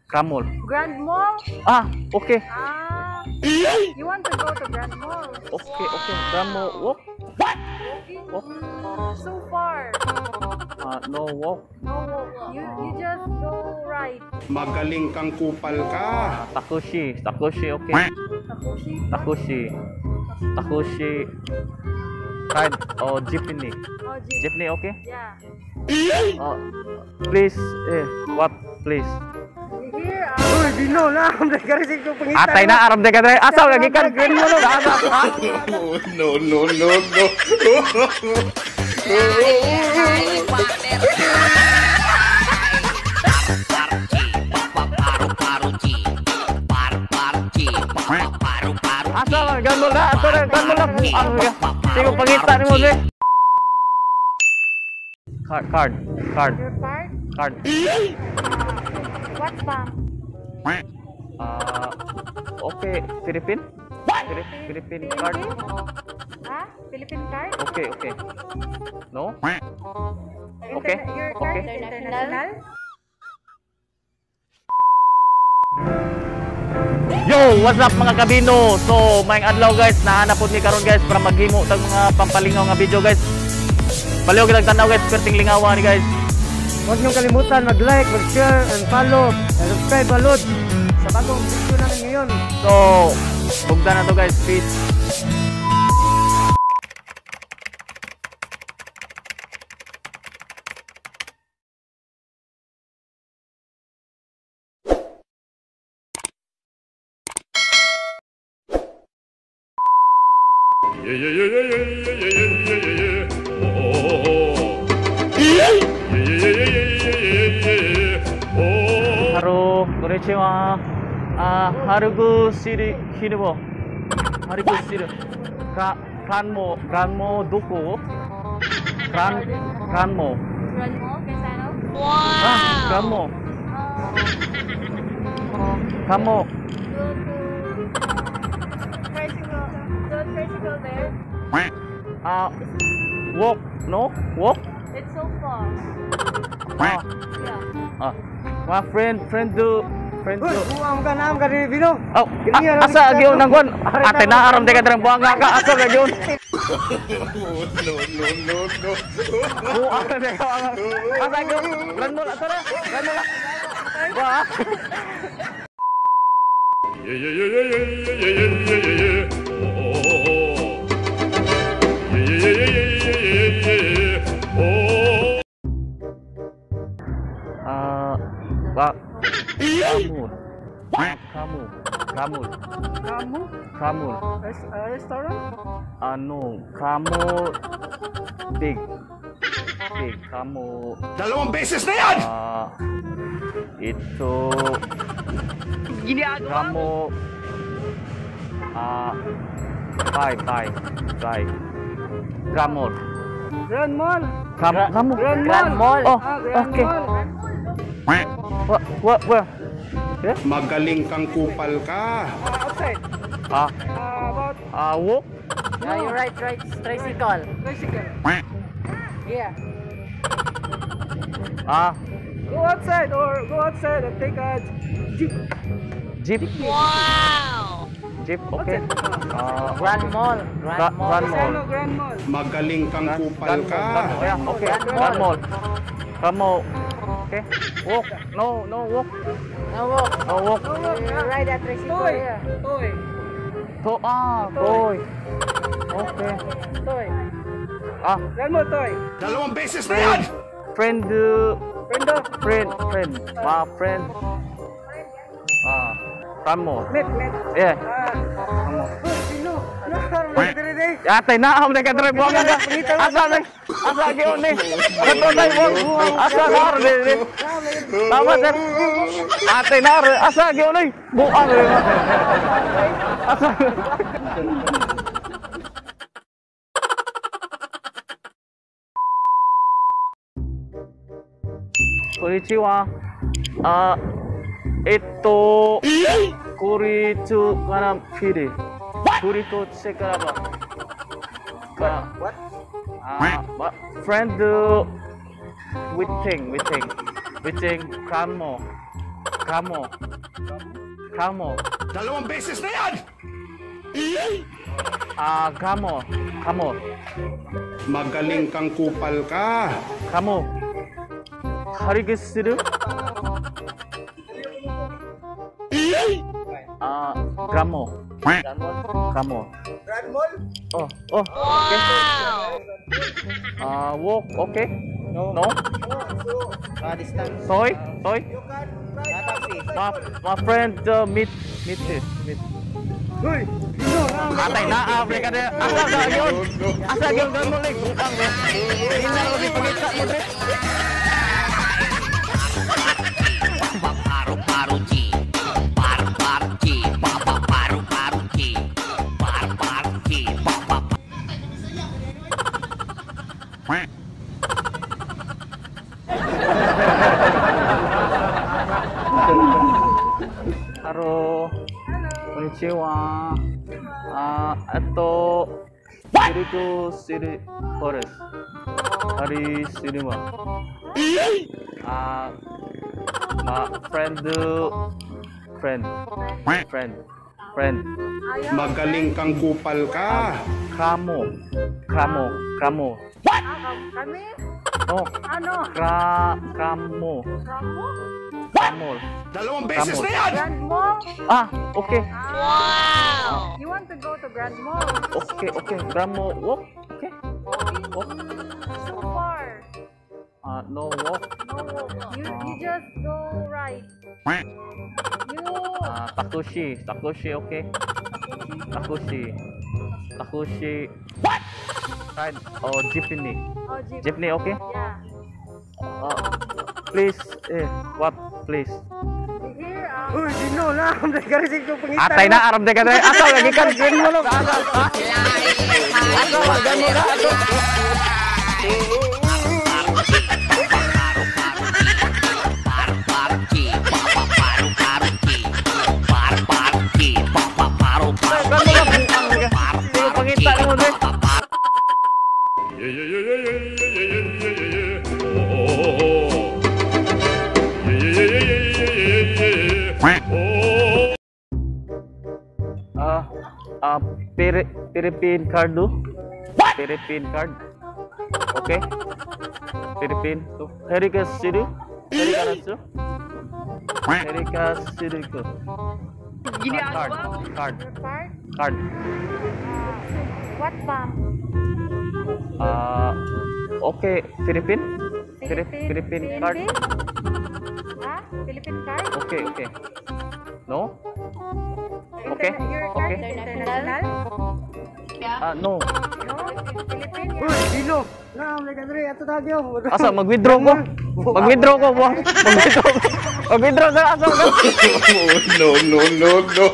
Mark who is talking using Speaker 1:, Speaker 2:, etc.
Speaker 1: Grand Mall.
Speaker 2: Grand Mall?
Speaker 1: Ah, okay.
Speaker 2: Ah, you want to go to Grand Mall?
Speaker 1: Okay. Grand Mall walk.
Speaker 2: Walking?
Speaker 1: Walk.
Speaker 2: So far.
Speaker 1: No walk.
Speaker 2: No, you just go right.
Speaker 3: Magaling kang kupal ka.
Speaker 1: Takushi, Takushi, okay.
Speaker 2: Takushi?
Speaker 1: Takushi. Takushi. Ride oh jeepney.
Speaker 2: Oh, jeep.
Speaker 1: Jeepney, okay?
Speaker 2: Yeah.
Speaker 1: Please, what please?
Speaker 2: Here,
Speaker 4: Uy, Bino na. Dagari ko pangita.
Speaker 1: Atay na aram de kadre. Asa lagi kan Grand Mall asa.
Speaker 3: No, no, no, no.
Speaker 1: Asa lang Grand Mall na ato na Grand Mall na. Sige pangita nimo dire. Card, card, card,
Speaker 2: your card?
Speaker 1: Card.
Speaker 2: What bank?
Speaker 1: Okay, Philippine? Philippine card.
Speaker 2: Ah, Philippine card?
Speaker 1: Okay. No? Okay.
Speaker 2: Your card
Speaker 1: Okay.
Speaker 2: is international?
Speaker 1: Yo, what's up mga kabino? So, maayong adlaw guys, naana pud mi karon guys para maghimo tag mga pampalingaw nga video guys. Baliw kitag tan-aw guys, perting lingawa ni guys.
Speaker 4: Huwag niyong kalimutan mag-like, mag-share, and follow, and subscribe balod sa bagong video namin ngayon.
Speaker 1: So, bugda na to guys, peace.
Speaker 3: Yeah. Oh. Yeah. Oh.
Speaker 1: Haro, konnichiwa. Ah, Harugu City Hirubo. Harugu City. Grand Mall, Grand Mall doko? Grand Grand Mall.
Speaker 2: Grand Mall, Quezano?
Speaker 1: Ah, Grand Mall. Grand Mall.
Speaker 2: Go to tricycle. Go tricycle there.
Speaker 1: Ah, walk, no? Walk?
Speaker 2: It's so far.
Speaker 1: Ah,
Speaker 2: Yeah.
Speaker 1: ah. My friend, friend do, friend
Speaker 4: Uy,
Speaker 1: do.
Speaker 4: buwang ka na, ka rin, Bino.
Speaker 1: Oh, ah, asa gyud nang kuan? Ate na aram de ka dirang buanga ka asa ra gyud.
Speaker 3: No, no, no, no.
Speaker 1: Buang de ka. Asa gyud? Grand Mall asa ra? Grand Mall. Wah.
Speaker 3: Yeah. Oh. Yeah. Oh.
Speaker 1: Ah, ba Kamu. Kamu. Kamu.
Speaker 4: Kamu?
Speaker 1: Kamu.
Speaker 4: Restaurant?
Speaker 1: Ano, kamu big. Big kamu.
Speaker 3: Dalawang beses na yan!
Speaker 1: Ah, ito kamu ah bye bye bye. Grand Mall.
Speaker 4: Grand Mall.
Speaker 1: Kamu kamu
Speaker 4: Grand Mall.
Speaker 1: Oh,
Speaker 4: Ah, Grand
Speaker 1: okay.
Speaker 4: Mall.
Speaker 1: What what where? Yeah?
Speaker 3: Magaling kang kupal ka.
Speaker 4: Outside.
Speaker 1: Ah,
Speaker 4: About
Speaker 1: ah walk.
Speaker 5: Yeah, you right, right, tricycle.
Speaker 4: tricycle.
Speaker 5: Yeah.
Speaker 1: Ah,
Speaker 4: Go outside or go outside and take a jeep.
Speaker 1: Jeep. Wow. Jeep, okay. Ah,
Speaker 5: Grand Mall. Grand Mall.
Speaker 1: Grand Mall.
Speaker 4: Quezano Grand Mall.
Speaker 3: Magaling kang kupal
Speaker 1: Grand
Speaker 3: ka.
Speaker 1: Mall, Grand Mall. Yeah, okay.
Speaker 5: Grand
Speaker 1: Grand Mall. Grand Mall. Okay. Walk. No, no walk.
Speaker 5: No walk.
Speaker 1: No walk.
Speaker 5: You ride a tricycle.
Speaker 4: Toy.
Speaker 5: Yeah.
Speaker 4: Toy.
Speaker 1: To ah, toy. Okay.
Speaker 4: Toy.
Speaker 1: Ah,
Speaker 4: Grand Mall toy.
Speaker 3: Dalawang beses na yan!
Speaker 1: Friend,
Speaker 4: Friendo.
Speaker 1: Friend, friend. My friend. Ah, Grand Mall.
Speaker 4: Met, met.
Speaker 1: Yeah.
Speaker 4: Ah.
Speaker 1: Grand Mall.
Speaker 4: Uy, Bino. Ano ka rin?
Speaker 1: Atay na am de kadre buang ka. Asa ni? Asa gyud ni? Kato tay buang. Asa na ar ni? Tama sir. Atay na ar asa gyud ni? Buang ni. Asa? Konnichiwa. Ah, ito kurichu kana pili. Kurito chekaraba. Ka
Speaker 4: What?
Speaker 1: Ah, what? Friend waiting, waiting, waiting. Grandma, Kamo. Kamo.
Speaker 3: Dalawang beses na yan!
Speaker 1: Ah, kamo. Kamo.
Speaker 3: Magaling kang kupal ka.
Speaker 1: Kamo. Harigesiru? Ah, gramo. Gramo. Oh, oh. Okay. Ah, walk, okay?
Speaker 4: No.
Speaker 1: No?
Speaker 4: Distance.
Speaker 1: Toy? Toy?
Speaker 4: Taxi.
Speaker 1: My friend meet meet this, meet.
Speaker 4: Uy! Dino!
Speaker 1: Atay na, Afrika na. Asa ka yun? Asa gyud mo like bukang. Ina ko di pangita mo dre.
Speaker 6: Paru paru chi, par par chi, pa pa paru paru chi, par par chi, pa pa.
Speaker 1: Haro. Konnichiwa. Ah, ito Siriku Siri Forest. Hari Cinema. Ah, ma friend friend friend friend.
Speaker 3: Magaling kang kupal ka.
Speaker 1: Kramo. Kramo. Kramo.
Speaker 2: Kami?
Speaker 1: Oh,
Speaker 2: Ano?
Speaker 1: Kramo.
Speaker 2: Ramo?
Speaker 1: Kramo.
Speaker 3: Dalawang beses na yan!
Speaker 2: Grand Mall?
Speaker 1: Ah, okay.
Speaker 2: Wow! You want to go to Grand Mall?
Speaker 1: Okay, okay. Kramo walk. Okay. Walk.
Speaker 2: So far.
Speaker 1: Ah, no walk.
Speaker 2: No walk. You just go right. You
Speaker 1: Ah, Takushi. Takushi, okay. Takushi. Takushi. What? Ride. Oh, jeepney.
Speaker 2: Oh, jeep.
Speaker 1: Jeepney, okay?
Speaker 2: Yeah.
Speaker 1: Please, what, please?
Speaker 2: Here,
Speaker 4: Uy, Dino! Na! Nagkarisig ko pangita.
Speaker 1: Atay na, aram de ka Asa lagi kan mo lo. Asa? Asa magan mo na ato.
Speaker 6: Par par chi, pa pa paru paru chi, par par chi, pa pa paru paru
Speaker 1: Gan mo ka bukang ka.
Speaker 6: par
Speaker 1: Sino pangita mo dre?
Speaker 6: pa pa.
Speaker 7: Yeah, yeah, yeah, yeah, yeah, yeah, yeah, yeah, yeah, yeah. Oh, oh, oh. Yeah, yeah, yeah, yeah, yeah, yeah, yeah, yeah. Oh.
Speaker 1: Ah, ah, Philippine card do? Philippine card. Okay. Philippine. Herika City. Herika City. Herika City. Card. Card.
Speaker 2: Park?
Speaker 1: Card.
Speaker 2: What bank?
Speaker 1: Ah, okay, Philippine? Philippine card.
Speaker 2: Ah, Philippine card?
Speaker 1: Okay, okay. No? Okay.
Speaker 2: Your card
Speaker 1: Okay.
Speaker 2: is international?
Speaker 1: Ah, no.
Speaker 2: No? Philippine?
Speaker 4: Uy, Dino! Na! Nagkadre! Ato tagyo!
Speaker 1: Asa mag-withdraw ko? Mag-withdraw ko, mo. Mag-withdraw ko. Mag-withdraw sa asa ka.
Speaker 3: No, no, no, no.